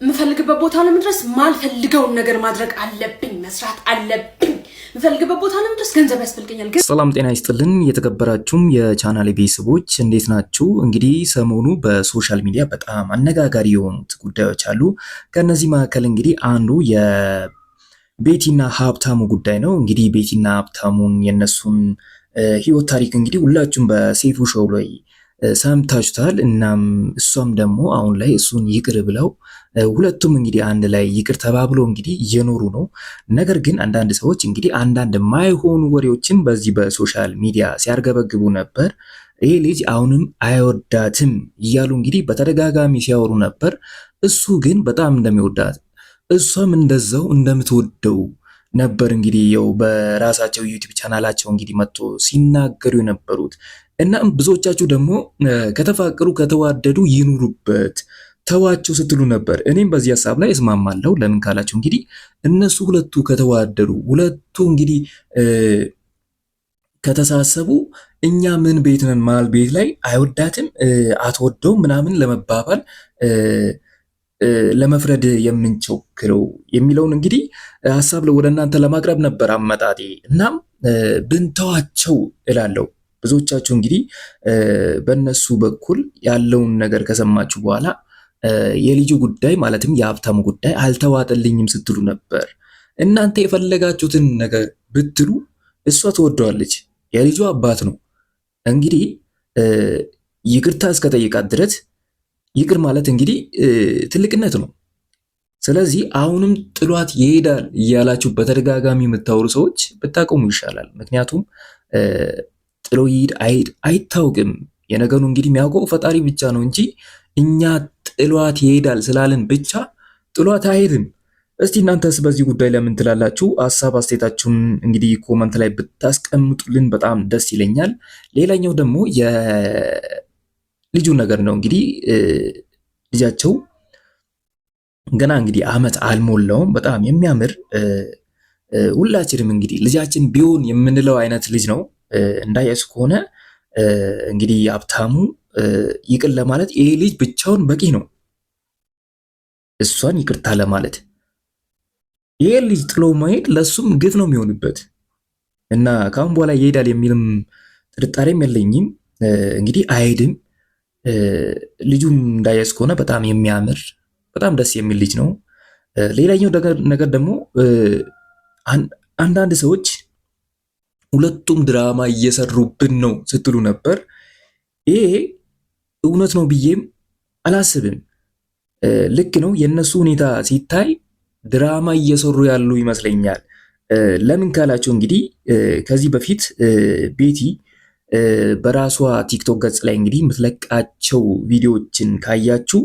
የምፈልግበት ቦታ ለመድረስ ማልፈልገውን ነገር ማድረግ አለብኝ፣ መስራት አለብኝ። የምፈልግበት ቦታ ለመድረስ ገንዘብ ያስፈልገኛል። ግን ሰላም ጤና ይስጥልን። የተከበራችሁም የቻናል ቤተሰቦች እንዴት ናችሁ? እንግዲህ ሰሞኑ በ social media በጣም አነጋጋሪ የሆኑት ጉዳዮች አሉ። ከእነዚህ መካከል እንግዲህ አንዱ የቤቲና ሀብታሙ ጉዳይ ነው። እንግዲህ ቤቲና ሀብታሙን የነሱን ህይወት ታሪክ እንግዲህ ሁላችሁም በሰይፉ show ላይ ሰምታችሁታል። እናም እሷም ደግሞ አሁን ላይ እሱን ይቅር ብለው ሁለቱም እንግዲህ አንድ ላይ ይቅር ተባብሎ እንግዲህ እየኖሩ ነው። ነገር ግን አንዳንድ ሰዎች እንግዲህ አንዳንድ ማይሆኑ ወሬዎችን በዚህ በ social media ሲያርገበግቡ ነበር። ይህ ልጅ አሁንም አይወዳትም እያሉ እንግዲህ በተደጋጋሚ ሲያወሩ ነበር። እሱ ግን በጣም እንደሚወዳት እሷም እንደዛው እንደምትወደው ነበር እንግዲህ ያው በራሳቸው ዩቲዩብ ቻናላቸው እንግዲህ መጥቶ ሲናገሩ የነበሩት። እናም ብዙዎቻችሁ ደግሞ ከተፋቀሩ ከተዋደዱ ይኑሩበት ተዋቸው ስትሉ ነበር። እኔም በዚህ ሀሳብ ላይ እስማማለሁ። ለምን ካላችሁ እንግዲህ እነሱ ሁለቱ ከተዋደዱ ሁለቱ እንግዲህ ከተሳሰቡ እኛ ምን ቤት ነን? መሀል ቤት ላይ አይወዳትም አትወደውም ምናምን ለመባባል ለመፍረድ የምንቸክለው የሚለውን እንግዲህ ሀሳብ ወደ እናንተ ለማቅረብ ነበር አመጣጤ። እናም ብንተዋቸው እላለሁ። ብዙዎቻችሁ እንግዲህ በእነሱ በኩል ያለውን ነገር ከሰማችሁ በኋላ የልጁ ጉዳይ ማለትም የሀብታሙ ጉዳይ አልተዋጠልኝም ስትሉ ነበር። እናንተ የፈለጋችሁትን ነገር ብትሉ እሷ ትወደዋለች። የልጁ አባት ነው። እንግዲህ ይቅርታ እስከጠየቃት ድረስ ይቅር ማለት እንግዲህ ትልቅነት ነው። ስለዚህ አሁንም ጥሏት ይሄዳል እያላችሁ በተደጋጋሚ የምታወሩ ሰዎች ብታቆሙ ይሻላል። ምክንያቱም ጥሎ ይሂድ አይሂድ አይታወቅም። የነገሩ እንግዲህ የሚያውቀው ፈጣሪ ብቻ ነው እንጂ እኛ ጥሏት ይሄዳል ስላልን ብቻ ጥሏት አይሄድም። እስቲ እናንተስ በዚህ ጉዳይ ለምን ትላላችሁ? ሀሳብ አስተያየታችሁን እንግዲህ comment ላይ ብታስቀምጡልን በጣም ደስ ይለኛል። ሌላኛው ደግሞ የልጁ ነገር ነው። እንግዲህ ልጃቸው ገና እንግዲህ አመት አልሞላውም። በጣም የሚያምር ሁላችንም እንግዲህ ልጃችን ቢሆን የምንለው አይነት ልጅ ነው። እንዳያችሁ ከሆነ እንግዲህ ሀብታሙ ይቅር ለማለት ይሄ ልጅ ብቻውን በቂ ነው። እሷን ይቅርታ ለማለት ይሄ ልጅ ጥሎ መሄድ ለሱም ግፍ ነው የሚሆንበት እና ከአሁን በኋላ ይሄዳል የሚልም ጥርጣሬም የለኝም። እንግዲህ አይሄድም። ልጁም እንዳያስ ከሆነ በጣም የሚያምር በጣም ደስ የሚል ልጅ ነው። ሌላኛው ነገር ደግሞ አንዳንድ ሰዎች ሁለቱም ድራማ እየሰሩብን ነው ስትሉ ነበር። ይሄ እውነት ነው ብዬም አላስብም። ልክ ነው። የእነሱ ሁኔታ ሲታይ ድራማ እየሰሩ ያሉ ይመስለኛል። ለምን ካላቸው እንግዲህ ከዚህ በፊት ቤቲ በራሷ ቲክቶክ ገጽ ላይ እንግዲህ የምትለቃቸው ቪዲዮዎችን ካያችሁ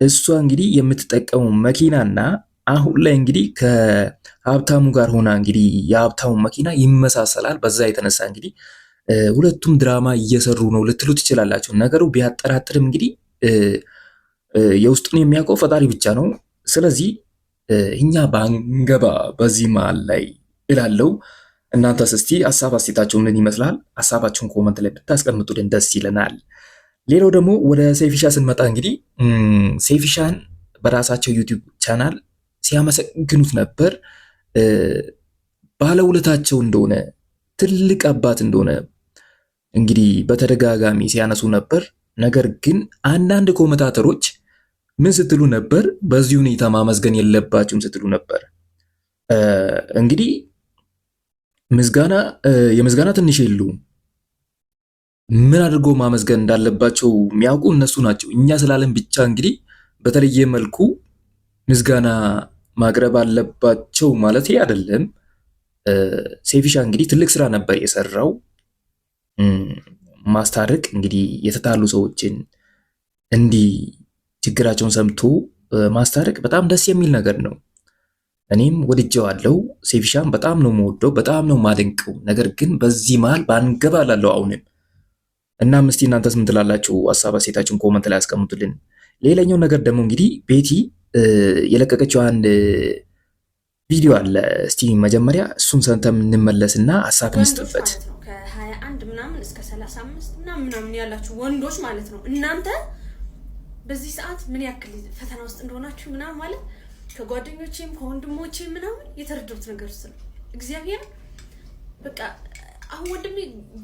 እሷ እንግዲህ የምትጠቀመው መኪናና አሁን ላይ እንግዲህ ከሀብታሙ ጋር ሆና እንግዲህ የሀብታሙ መኪና ይመሳሰላል። በዛ የተነሳ እንግዲህ ሁለቱም ድራማ እየሰሩ ነው ልትሉ ትችላላችሁ። ነገሩ ቢያጠራጥርም እንግዲህ የውስጡን የሚያውቀው ፈጣሪ ብቻ ነው። ስለዚህ እኛ ባንገባ በዚህ መሃል ላይ እላለው። እናንተስ እስቲ ሀሳብ አስተያየታችሁ ምን ይመስላል? ሀሳባችሁን comment ላይ ብታስቀምጡልን ደስ ይለናል። ሌላው ደግሞ ወደ ሰይፊሻ ስንመጣ እንግዲህ ሰይፊሻን በራሳቸው ዩቲዩብ ቻናል ሲያመሰግኑት ነበር። ባለውለታቸው እንደሆነ ትልቅ አባት እንደሆነ እንግዲህ በተደጋጋሚ ሲያነሱ ነበር። ነገር ግን አንዳንድ commentator ኦች ምን ስትሉ ነበር? በዚህ ሁኔታ ማመስገን የለባችሁም ስትሉ ነበር። እንግዲህ ምስጋና የምስጋና ትንሽ የለውም። ምን አድርጎ ማመስገን እንዳለባቸው የሚያውቁ እነሱ ናቸው። እኛ ስላለን ብቻ እንግዲህ በተለየ መልኩ ምስጋና ማቅረብ አለባቸው ማለት አይደለም። ሴፊሻ እንግዲህ ትልቅ ስራ ነበር የሰራው። ማስታረቅ እንግዲህ የተጣሉ ሰዎችን እንዲህ ችግራቸውን ሰምቶ ማስታረቅ በጣም ደስ የሚል ነገር ነው። እኔም ወድጄዋለሁ። ሴፊሻን በጣም ነው የምወደው፣ በጣም ነው የማደንቀው። ነገር ግን በዚህ መሃል ባንገባ እላለሁ አሁንም። እናም እስቲ እናንተስ ምን ትላላችሁ? ሀሳብ አስተያየታችሁን comment ላይ አስቀምጡልን። ሌላኛው ነገር ደግሞ እንግዲህ ቤቲ የለቀቀችው አንድ ቪዲዮ አለ። እስቲ መጀመሪያ እሱን ሰምተን እንመለስና ሀሳብ እንስጥበት። ከ21 ምናምን ምናምን እስከ 35 ምናምን ምናምን ያላችሁ ወንዶች ማለት ነው፣ እናንተ በዚህ ሰዓት ምን ያክል ፈተና ውስጥ እንደሆናችሁ ምናምን ማለት ከጓደኞቼም ከወንድሞቼም ምናምን የተረዳሁት ነገር ውስጥ ነው። እግዚአብሔር በቃ አሁን ወንድሜ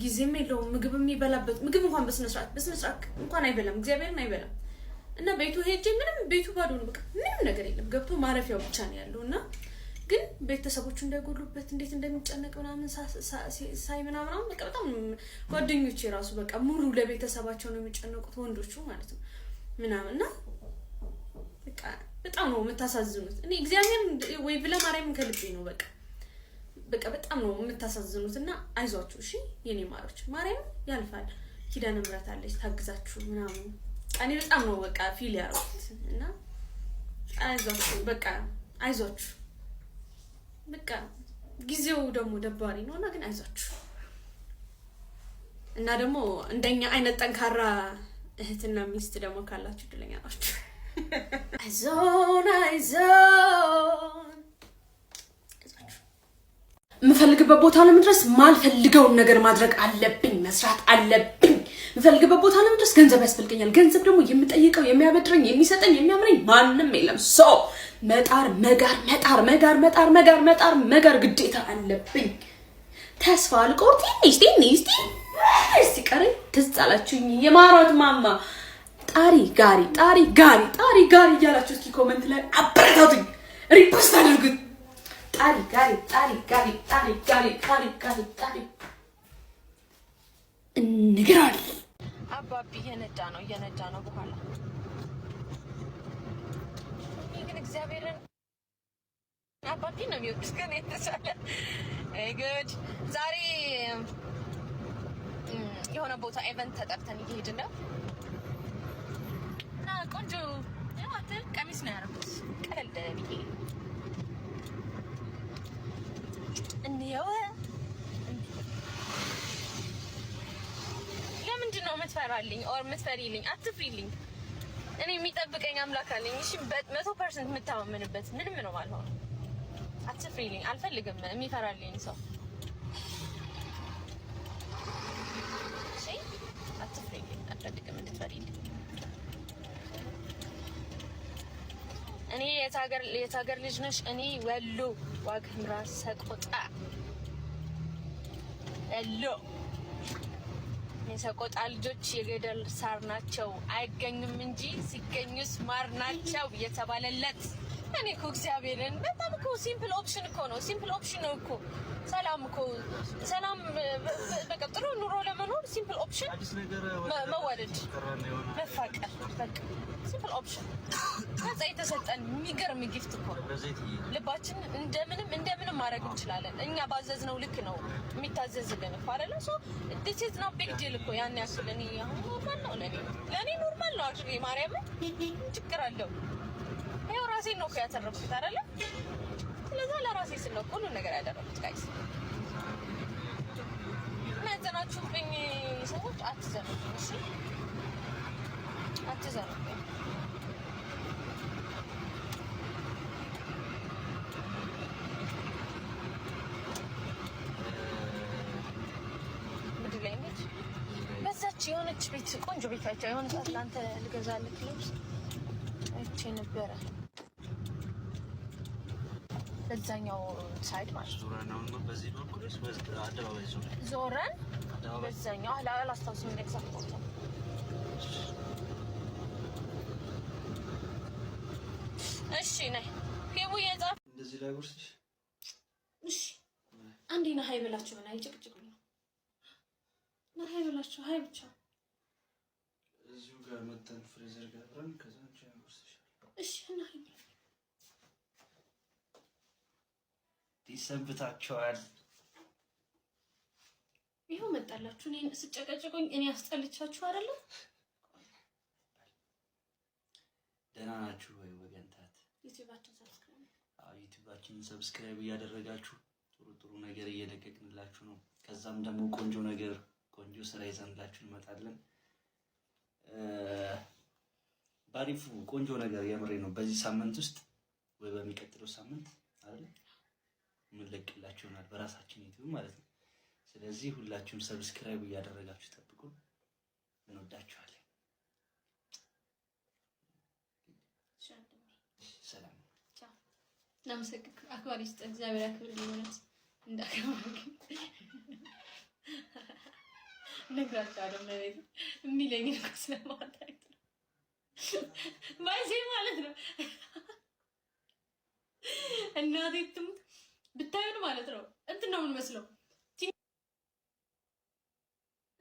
ጊዜም የለውም፣ ምግብ የሚበላበት ምግብ እንኳን በስነ ስርዓት በስነ ስርዓት እንኳን አይበላም፣ እግዚአብሔርን አይበላም። እና ቤቱ ሄጄ ምንም ቤቱ ባዶ ነው፣ በቃ ምንም ነገር የለም። ገብቶ ማረፊያው ብቻ ነው ያለው። እና ግን ቤተሰቦቹ እንዳይጎሉበት እንዴት እንደሚጨነቅ ምናምን ሳይ ምናምን በቃ በጣም ጓደኞቼ ራሱ በቃ ሙሉ ለቤተሰባቸው ነው የሚጨነቁት ወንዶቹ ማለት ነው ምናምን። እና በቃ በጣም ነው የምታሳዝኑት። እኔ እግዚአብሔር ወይ ብለ ማርያምን ከልቤ ነው፣ በቃ በቃ በጣም ነው የምታሳዝኑት። እና አይዟችሁ እሺ የኔ ማሮች፣ ማርያም ያልፋል። ኪዳነ ምሕረት አለች ታግዛችሁ ምናምን። እኔ በጣም ነው በቃ feel ያደረኩት። እና አይዟችሁ፣ በቃ አይዟችሁ፣ በቃ ጊዜው ደግሞ ደባሪ ነው እና ግን አይዟችሁ። እና ደግሞ እንደኛ አይነት ጠንካራ እህትና ሚስት ደግሞ ካላችሁ እድለኛ ናችሁ። አይዞን አይዞን። የምፈልግበት ቦታ ለመድረስ ማልፈልገውን ነገር ማድረግ አለብኝ፣ መስራት አለብኝ። የምፈልግበት ቦታ ለመድረስ ገንዘብ ያስፈልገኛል። ገንዘብ ደግሞ የምጠይቀው፣ የሚያበድረኝ፣ የሚሰጠኝ፣ የሚያምረኝ ማንም የለም። So መጣር መጋር፣ መጣር መጋር፣ መጣር መጋር፣ መጣር መጋር ግዴታ አለብኝ። ተስፋ አልቆርጥ፣ ትንሽ ትንሽ ትንሽ ሲቀረኝ ትዝ አላችሁኝ። የማሯት ማማ ጣሪ ጋሪ፣ ጣሪ ጋሪ፣ ጣሪ ጋሪ እያላችሁ እስኪ comment ላይ አበረታቱኝ፣ repost አድርጉት። ጣሪ ጋሪ፣ ጣሪ ጋሪ፣ ጣሪ ጋሪ፣ ጣሪ ጋሪ፣ ጣሪ እንግራል። አባቢ እየነዳ ነው፣ እየነዳ ነው በኋላ። እኔ ግን እግዚአብሔርን አባቢ ነው የሚወዱት፣ ግን የተሻለ ግድ ዛሬ የሆነ ቦታ event ተጠርተን እየሄድን ነው እና ቆንጆ ቀሚስ ነው ያደረኩት። ቀለል ብዬ እንየው። ለምንድን ነው የምትፈራልኝ? Or የምትፈሪልኝ? አትፍሪልኝ። እኔ የሚጠብቀኝ አምላክ አለኝ። እሺ፣ 100% የምታማመንበት ምንም ነው ማለት ነው። አትፍሪልኝ። አልፈልግም የሚፈራልኝ ሰው። እሺ፣ አትፍሪልኝ። አልፈልግም እንድትፈሪልኝ። እኔ የት ሀገር ልጅ ነሽ? እኔ ወሎ ዋግ ኽምራ ሰቆጣ ወሎ። የሰቆጣ ልጆች የገደል ሳር ናቸው፣ አይገኙም እንጂ ሲገኙስ ማር ናቸው የተባለለት። እኔ እኮ እግዚአብሔርን በጣም እኮ simple option እኮ ነው። Simple option ነው እኮ ሰላም እኮ፣ ሰላም በቃ ጥሩ ኑሮ ለመኖር simple option መዋደድ፣ መፋቀር፣ በቃ simple option ነፃ የተሰጠን የሚገርም gift እኮ ነው። ልባችን እንደምንም እንደምንም ማድረግ እንችላለን። እኛ ባዘዝነው ልክ ነው የሚታዘዝልን እኮ፣ አይደለ? So this is not big deal እኮ ያን ያክል። እኔ አሁን normal ነው ለኔ፣ ለኔ normal ነው actually። ማርያምን ችግር አለው? ይኸው ራሴን ነው እኮ ያተረፍኩት፣ አይደለ? ስለዛ ለራሴ ስል ነው ሁሉን ነገር ያደረኩት guys። እና ያዘናችሁብኝ ሰዎች አትዘኑብኝ፣ እሺ? አትዘኑብኝ። ምድር ላይ ነች። በዛች የሆነች ቤት፣ ቆንጆ ቤት አይቼ የሆነ ሰዓት ለአንተ ልገዛልህ ልብስ አይቼ ነበረ። በዛኛው side ማለት ነው። ዞረን በዛኛው፣ አላስታውስም exact ቦታ። እሺ ነይ ሄቡ የጻፍ እንደዚህ ላጎርስሽ። እሺ አንዴ ና hi ብላችሁ ምን አይጭቅጭቁ ነው። ና hi ብላችሁ፣ hi ብቻ። እዚሁ ጋር መተን ፍሬዘር ጋር አብረን ከዛ አንቺ አጎርስሽ። እሺ ና hi ብላችሁ። ይሰንብታችኋል። ይኸው መጣላችሁ። እኔን ስጨቀጭቁኝ እኔ አስጠልቻችሁ አይደለ? ደህና ናችሁ ወይ ወገንታት? ዩቲዩባችን subscribe ዩቲዩባችንን subscribe እያደረጋችሁ ጥሩ ጥሩ ነገር እየለቀቅንላችሁ ነው። ከዛም ደግሞ ቆንጆ ነገር፣ ቆንጆ ስራ ይዘንላችሁ እንመጣለን። ባሪፉ ቆንጆ ነገር የምሬ ነው። በዚህ ሳምንት ውስጥ ወይ በሚቀጥለው ሳምንት አይደል የምንለቅላችሁ ይሆናል በራሳችን ዩቲዩብ ማለት ነው። ስለዚህ ሁላችሁም subscribe እያደረጋችሁ ጠብቁን። እንወዳችኋለን። ሰላም። እናመሰግን። አክባሪ ይስጥ፣ እግዚአብሔር ያክብርልኝ። እውነት እንዳከብር እነግራቸዋለሁ። መቤት የሚለኝን እኮ ስለማታውቅ ነው ባይዜ ማለት ነው። እናቴ ትሙት ብታዩን ማለት ነው እንትን ነው የምንመስለው፣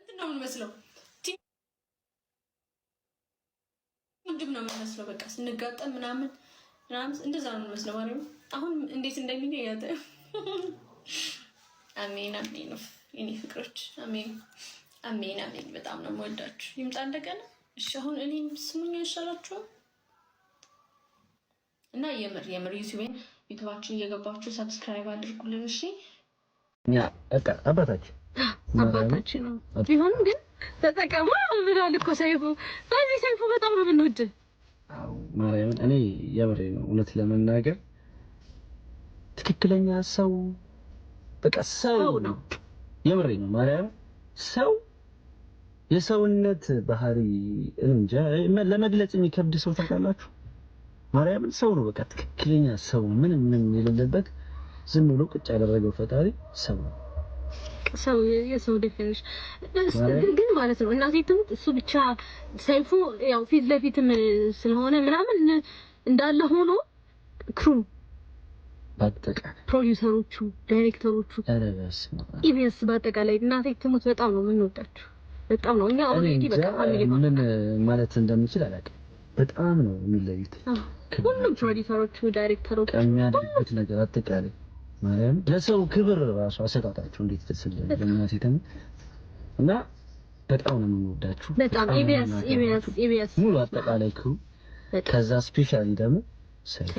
እንትን ነው የምንመስለው፣ ወንድም ነው የምንመስለው። በቃ ስንጋጠም ምናምን ምናምን እንደዛ ነው የምንመስለው ማለት ነው። አሁን እንዴት እንደሚለኝ ያጠ አሜን አሜን። የኔ ፍቅሮች አሜን አሜን አሜን። በጣም ነው የምወዳችሁ። ይምጣ እንደገና። እሺ አሁን እኔን ስሙኝ አይሻላችሁም? እና የምር የምር ዩቲዩባችን እየገባችሁ subscribe አድርጉልን። እሺ አባታችን አባታችን ነው ቢሆንም ግን ተጠቀሙ ብሏል እኮ ሰይፉ። በዚህ ሰይፉ በጣም ነው የምንወድ። ማርያምን እኔ የምሬ ነው፣ እውነት ለመናገር ትክክለኛ ሰው በቃ ሰው ነው። የምሬ ነው። ማርያም ሰው የሰውነት ባህሪ እንጃ ለመግለጽ የሚከብድ ሰው ታውቃላችሁ። ማርያምን ሰው ነው በቃ ትክክለኛ ሰው፣ ምንም ምንም የሌለበት ዝም ብሎ ቁጭ ያደረገው ፈጣሪ ሰው ነው። ሰው የሰው definition ግን ማለት ነው። እናቴ ትሙት እሱ ብቻ ሰይፉ ያው ፊት ለፊትም ስለሆነ ምናምን እንዳለ ሆኖ crew በአጠቃላይ ፕሮዲውሰሮቹ፣ ዳይሬክተሮቹ፣ ኢቢኤስ በአጠቃላይ እናቴ ትሙት በጣም ነው የምንወዳችሁ። በጣም ነው እኛ already በቃ family ምን ማለት እንደምችል አላውቅም። በጣም ነው የሚለዩት ሁሉም ፕሮዲውሰሮቹ፣ ዳይሬክተሮቹ የሚያደርጉት ነገር አጠቃላይ ማርያም ለሰው ክብር ራሱ አሰጣጣቸው እንዴት ደስ እንደሚል እና በጣም ነው የምንወዳችሁ። በጣም ኢቢኤስ ኢቢኤስ ኢቢኤስ ሙሉ አጠቃላይ crew ከዛ specially ደግሞ ሰይፉ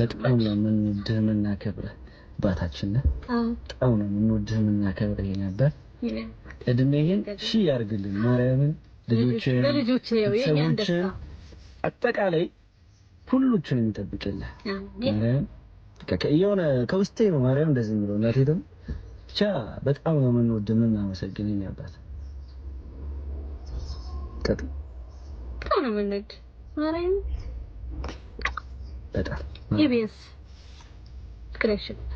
በጣም ነው የምንወድህ የምናከብርህ አባታችን ነህ። በጣም ነው የምንወድህ የምናከብርህ ነበር። እድሜህን ሺህ ያርግልን ማርያምን፣ ልጆችን፣ ሰዎችን አጠቃላይ ሁሉችን የሚጠብቅልህ ማርያም የሆነ ከውስጤ ነው ማርያም እንደዚህ የሚለው። እናቴ ደግሞ ብቻ በጣም ነው የምንወድህ የምናመሰግንህ የእኔ አባት። በጣም ነው የምንወድህ ማርያም በጣም ኢቢኤስ ፍቅር ያሸንፋል።